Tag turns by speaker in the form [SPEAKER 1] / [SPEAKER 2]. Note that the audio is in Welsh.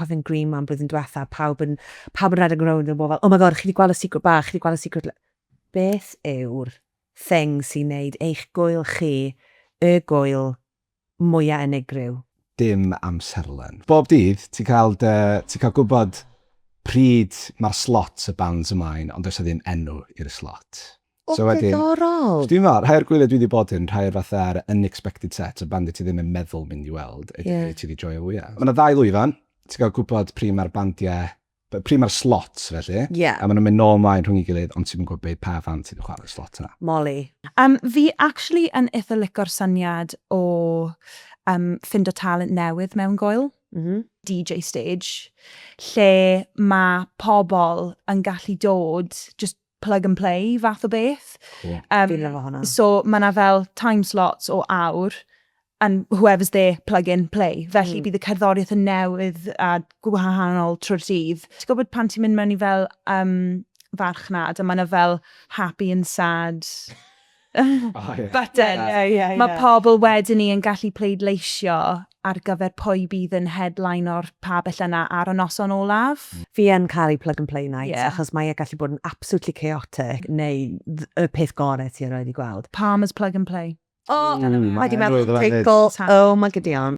[SPEAKER 1] cofio'n Green Man blwyddyn diwetha, pawb yn rhedeg rownd yn bod fel, "Oh my God, chi wedi gweld y secret bar, chi wedi gweld y secret." Beth yw'r thing sy'n neud eich gwyl chi y gwyl mwyaf unigryw?
[SPEAKER 2] Dim amserlen. Bob dydd, ti'n cael gwybod pryd mae'r slot y bands ymlaen, ond does 'na ddim enw i'r slot.
[SPEAKER 1] O, so wedyn, diddorol.
[SPEAKER 2] Dwi'n meddwl, rhai o'r gwyliau dwi wedi bod yn, rhai o'r fatha'r unexpected set, o bandiau ti ddim yn meddwl mynd i weld, ydy ti wedi joio fwyaf. Mae yna ddau lwyfan, ti'n cael gwybod pryd mae'r bandiau, pryd mae'r slots felly, a maen nhw'n mynd nôl mlaen rhwng ei gilydd, ond ti'n gwybod beth pa fand sydd wedi chwarae'r slot yna.
[SPEAKER 1] Molly.
[SPEAKER 3] Fi actually yn eitha lico'r syniad o ffindo talent newydd mewn gwyl. DJ stage, lle mae pobl yn gallu dod, just plug and play fath o beth.
[SPEAKER 2] Cool.
[SPEAKER 1] Fi'n lyfo hwnna.
[SPEAKER 3] So mae yna fel time slots o awr, and whoever's there, plug in, play. Felly bydd y cerddoriaeth yn newydd a gwahanol trwy'r dydd. Ti'n gwybod pan ti'n mynd mewn i fel farchnad a mae yna fel happy and sad
[SPEAKER 2] Oh, ie.
[SPEAKER 3] button.
[SPEAKER 1] Ie,
[SPEAKER 3] Mae pobl wedyn ni yn gallu pleidleisio ar gyfer pwy bydd yn headline o'r pabell yna ar y noson olaf.
[SPEAKER 1] Fi yn caru plug and play nights, achos mae e gallu bod yn absolutely chaotic, neu y peth gorau ti erioed i gweld.
[SPEAKER 3] Palmer's Plug and Play.
[SPEAKER 1] Oh,
[SPEAKER 2] mae
[SPEAKER 1] mae di
[SPEAKER 2] enw
[SPEAKER 1] meddwl
[SPEAKER 2] iddo fe hefyd.
[SPEAKER 1] teitl. Oh my god.